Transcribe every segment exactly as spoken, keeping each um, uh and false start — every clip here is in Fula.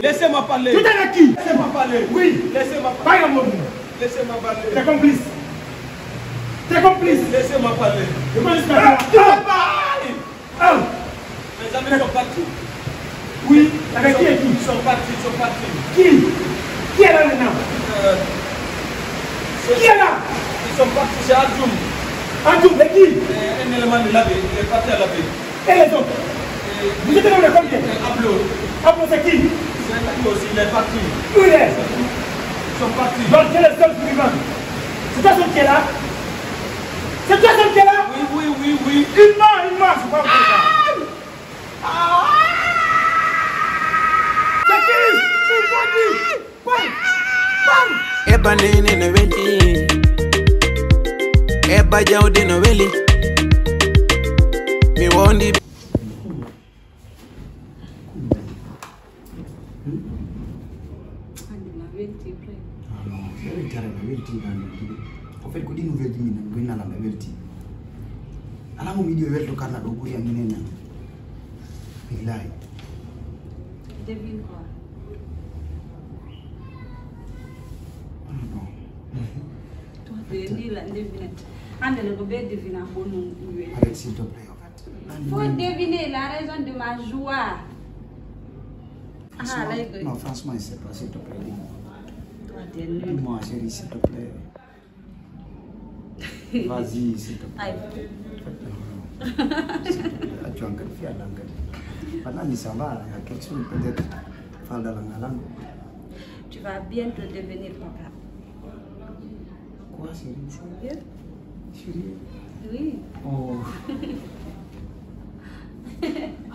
Laissez-moi parler. Tu es avec qui? Laissez-moi parler. Oui. Laissez-moi parler. Laissez-moi parler. T'es complice. T'es complice. Laissez-moi parler. Je peux juste parler. Ah, ah. Mes amis sont partis. Oui, avec qui et qui? Ils sont partis, ils sont partis. Qui? Qui est là maintenant? Euh, c'est- Qui est là? Ils sont partis, c'est Adjoum. Adjoum, c'est qui? Euh, un élément de la ville, il est parti à la ville. Et les autres? Vous êtes dans le combien? Ablo. Ablo, c'est qui? C'est lui aussi, il est parti. Où il est? Ils sont partis. Donc, c'est le seul survivant. C'est toi seul qui est là? C'est toi seul qui est là? Oui, oui, oui, oui. Il ment, il ment, je crois que c'est ça. Ah! C'est qui? Il faut dire. Pam! Pam! Eba nene no weli. Eba jawdi no weli. Mi wondi. Hannde ma welti, Ibrahima. Ah, non, mi welti, ara mi welti, mi welti. En fait, ko ɗi nouvelle ji min nani, ko innala mi welti. Ala mo mi yiɗi o welto karna ɗo ɓuri am minen nani. Billahi. Devine quoi? Ah, non. Toi, t'es nul en devinette. Hannde le ko be devina ko non. Arrête, s'il te plaît, en fait. Faut deviner la raison de ma joie. Ah, là, il- Non, franchement, il sait pas, s'il te plaît, dis-moi. Toi, t'es nul. Dis-moi, chérie, s'il te plaît. Vas-y, s'il te plaît. Aïe. Ah, tu as encore fait à l'enquête. Maintenant, ça va, il y a quelque chose peut-être. Falda la ngalango. Tu vas bientôt devenir papa. Quoi, chérie? Sérieux? Sérieux? Oui. Oh.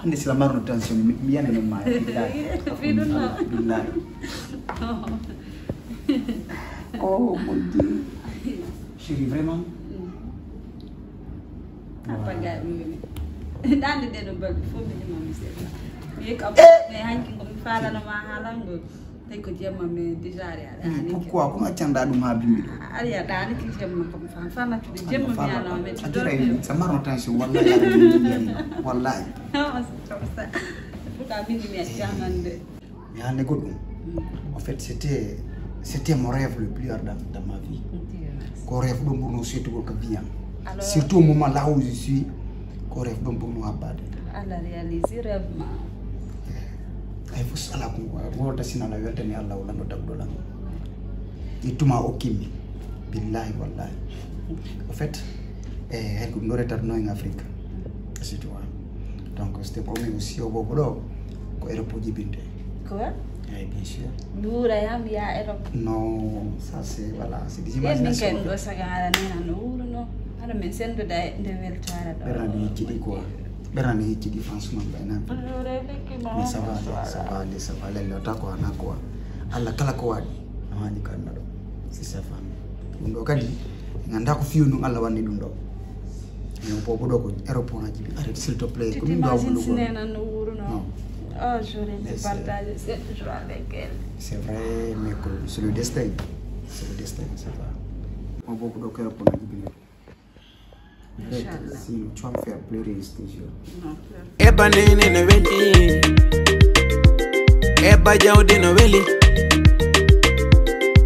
Hannde si la marno tension, mi, mi yande non ma. Billahi. Billahi. Oh, mon Dieu. Chérie, vraiment? Mm. Papa gay ɗum. Dande de no balɗe fof mi ɗima mi seeɗa. Mi yehi ko mais hanki ko mi falano ma haalangol. Tawi ko jemma mi déjà ari aɗa. Mais pourquoi? Kono accanɗa ɗum ha bimbi ɗo? Ari aɗa ani ki jemma ko mi fan fan nattude jemma mi ala mais tu dors. Sa marno tension wallahi. Wallahi. Non, c'est comme ça. Pourquoi min mi accamande? Mais hannde goɗɗum. En fait, c'était, c'était mon rêve le plus ardent dans ma vie. Ko rêve ɗo ɓurno seetugol ka vie am. Surtout au moment là où je suis, ko rêve ɗo ɓurno habbaade. Allah réalise rêve ma. Ay fof ala ko wolta sina la weltani Allah o lanɗo tagɗo lan. Ittuma o kimmi. Billahi wallahi. En fait, eh, hay ko ɗum ɗo retatno en Afrique. Surtout, hein. Donc, c'était promis aussi au bobo ɗo ko Europe o jibinte. Quoi? Eh, bien sûr. Luura yam ya Europe. Non, ça c'est, voilà, c'est des imaginations. Min kay ɗo saga ala nena no wuuro no. Ala min sendo da nde weltara ɗo. Ɓernande hecci ɗi quoi. Ɓernande hecci ɗi franchement ɓay nan. Mais ça va, ça va, ça va, lello ta ko ana quoi. Allah kala ko waɗi. Amani ko annaɗo. C'est sa famille. Ɗum ɗo kadi, en annda ko fiyo ɗum Allah wanni ɗum ɗo. Min o bobo ɗo ko aéroport aji ɓe arrête s'il te plaît. Ko min ɗo wulu ko. Nena no wuuro no. Oh, j'aurais dû partager cette joie avec elle. C'est vrai, mais que c'est le destin. C'est le destin, c'est ça. Mo bobo ɗo ko aéroport aji ɓe. Inchallah. Sinon, tu vas me faire pleurer, je te jure. Eba nene no weli. Eba jawdi no weli.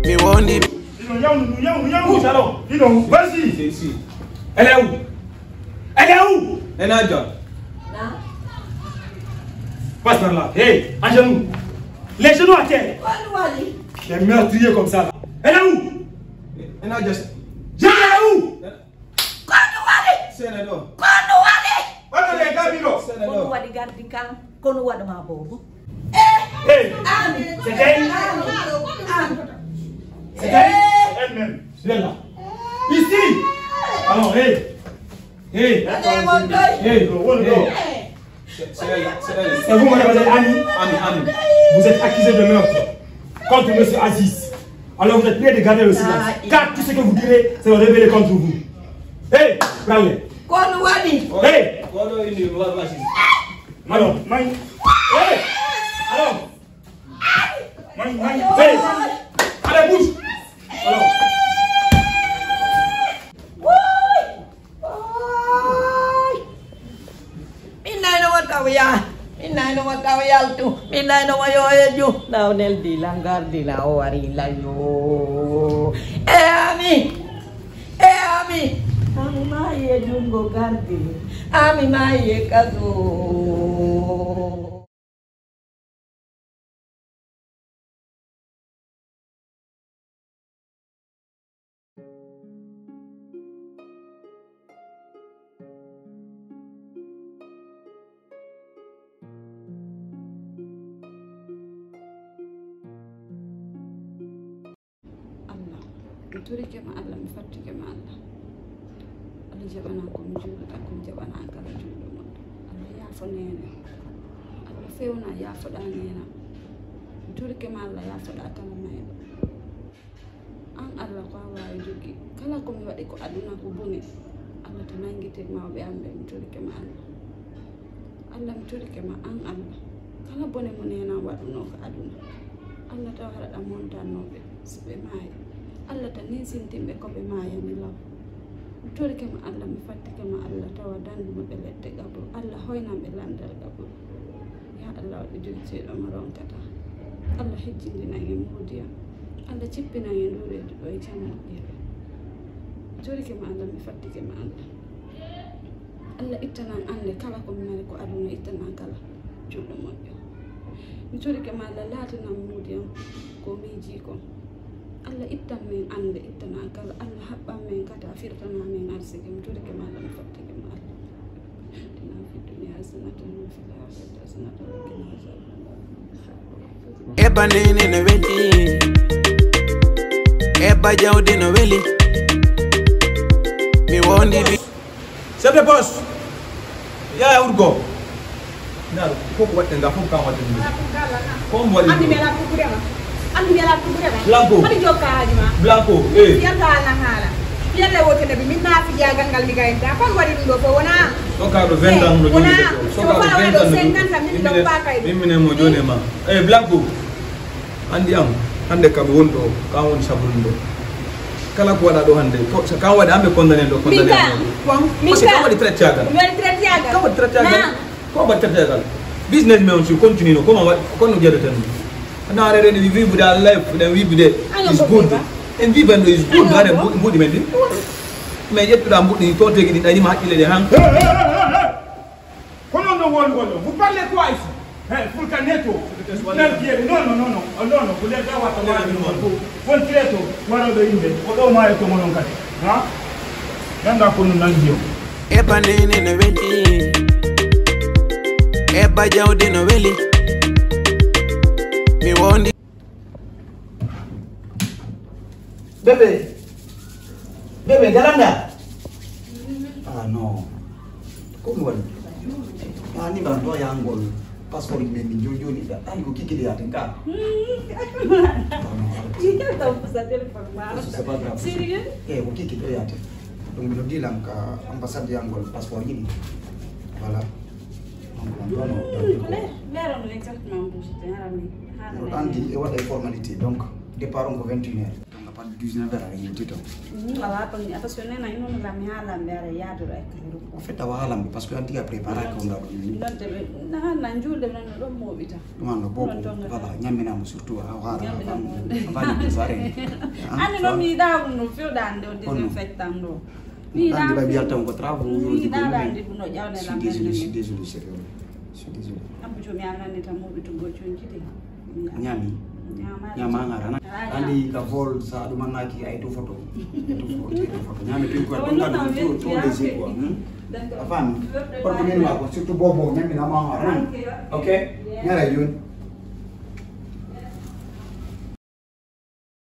Mi wondi. Dis donc, yaw, yaw, yaw. Dis donc, vas-y. C'est ici. Elle est où? Elle est où? Nena John. Passe par là. Hey, à genoux. Les genoux à terre. Des meurtriers comme ça, là. Elle est où? Nena John. John, elle est où? Kono wali. Sene ɗo. Kono wali. Wano le gabi ɗo. Sene ɗo. Kono waɗi gardi kan, kono waɗa ma bobo. Eh. Hey. An. C'est elle. An. An. C'est elle. Elle-même. Viens là. Ici. Alors, hey. Hey. Hey. Hey. C'est, c'est elle, c'est elle. Et vous, mademoiselle Annie? Annie, Annie. Vous êtes accusée de meurtre contre monsieur Aziz. Alors vous êtes prié de garder le silence. Car tout ce que vous direz sera révélé contre vous. Hey, prends-les. Kono waɗi. Hey. Kono ini wa-, wa-, Aziz. Alors, man. Hey. Alors. Man, man. Hey. Allez, bouge. Alors. Min nayno mo taw yaa, min nayno mo taw yaltu, min nayno mo yo eju. O neldi lan gardi la o wari la yo. E ami. E ami. Ami mayi e jungo gardi. Ami mayi e kaso. Allah, mi torike ma Allah, mi fattike ma Allah. Allah jaɓana ko mi juuluɗa, ko mi jaɓana kala juulɗo moɗɗo. Allah yaafo neene. Allah fewna yaafoɗa neena. Mi torike ma Allah, yaafoɗa kala mayɗo. An Allah ko a waawi jogii. Kala ko mi waɗi ko aduna ko boni. Allah to nangite mawɓe am ɓe, mi torike ma Allah. Allah mi torike ma an Allah. Kala bone mo nenan waɗuno ko aduna. Allah taw haɗa ɗam montannooɓe so ɓe maayi. Allah ta ninsintinɓe ko ɓe maayani law. Mi torike ma Allah, mi fattike ma Allah tawa danduno ɓe ledde qabru. Allah hoynan ɓe landal qabru. Ya Allah, waɗi jogitiiɗo mo ronkata. Allah hejjindinan en mbuudiya. Allah cippinan en nduureedu ɗo e jam moƴƴere. Mi torike ma Allah, mi fattike ma Allah. Allah ittanan annde kala ko mi mari ko aduna, ittanan kala juulɗo moƴƴo. Mi torike ma Allah, laatinan mbuudiya ko miijii ko. Allah ittan men annde, ittana kala. Allah haɓɓan men kata, firtana men arsike. Mi torike ma Allah, mi fattike ma Allah. Atina fid dunya hasanatan wa fil akhirati hasanatan wa qina adhaban nar. Eba nene no weli. Eba jawdi no weli. Mi wondi bi. Chef de poste. Yaya Urgo. Naaɗo, fof ko waɗɗen ga, fof kam waɗɗen ɗum. Ko mo waɗi ɗum? Anndi mi alaa tuggude ma. Anndi mi alaa tuggude ma. Blanco. Mbaɗi jokka haaju ma. Blanco, eh. Fiyata ala haala. Fiyalle wote nabi, min naa fiya gangal mi gayinta. Kon waɗi ɗum ɗo fof wona. Ɗo ka ɗo vingt ans no joni ɗo. So ka ɗo vingt ans no joni. Min minen mo joni e ma. Eh, Blanco. Anndi am, hannde kam won ɗo, kan woni sabu ɗum ɗo. Kala ko waɗa ɗo hannde, ko, so kan waɗi amɓe condamné ɗo, condamné am. Parce que kan waɗi traite caagal. Mi waɗi traite caagal. Kan waɗi traite caagal. Ko waɗi traite caagal. Business men on si continue no, comment waɗi, kono jeɗeten ɗum. Naare ɗen wi wibude Allah, ɗen wibude is good. En wiban ɗo is good, hannde mbuɗi men ɗi. Mais ƴettuɗa mbuɗi to tegi ɗi ɗanima haqqille ɗe han. Ko noon ɗo woni woni. Vous parlez quoi ici? Hey, Fulka Neto. Nalgiere. Non, non, non, non. Oh, non, non. Vous les gars, what the hell? Bon, Treto, waroɗo inde. O ɗo maayo to monon kadi. Ha? Ganda ko no nangi o. Eba nene no weli. Eba jawdi no weli. Mi wondi. Bébé. Bébé, Galanda. Ah non. Ko mi waɗi? Ah, ni ban ɗo yangol. Passeport men min joni joni da. Ay, ko kiki de yaten ka. Ah non, arrête. C'est pas grave. Sérieux? Eh, ko kiki ɗo yaten. Donc, mi noddi lan ka ambassade yangol passeport yini. Voilà. Donc, on doit no. Leeral exactement ko Andi e waɗa e formalité, donc départ on ko vingt et une heures. Donc à partir de dix-neuf heures aɗa yewti toon. Min awa toon, attention, nena ino no lammi ha lamɓe ara yaadoro e kayru. En fait awa ha lamɓe parce que anti a préparé ko nda ɗum ni. Nodde ɓe na na julde non no ɗon moɓita. Ɗum an no bobo. Voilà, ñamminama surtout ha ha. Ñamminama. Abani ko sare. Ande non mi da ɗum no fewda ande o désinfectant ɗo. Andi ba mbiyata on ko travaux yoji ko. Je suis désolé, je suis désolé, sérieux. Je suis désolé. Abbu jomi anani tan moɓi to gocco jide. Ñaami. Ñaama ngara na. Andi ka vol sa ɗum annaki ay to photo. To photo, to photo. Ñaami to ko ɗum kan to to les quoi. A fami. Pour que min wa ko surtout bobo ñaami na ma ngara. OK. Ñara yon.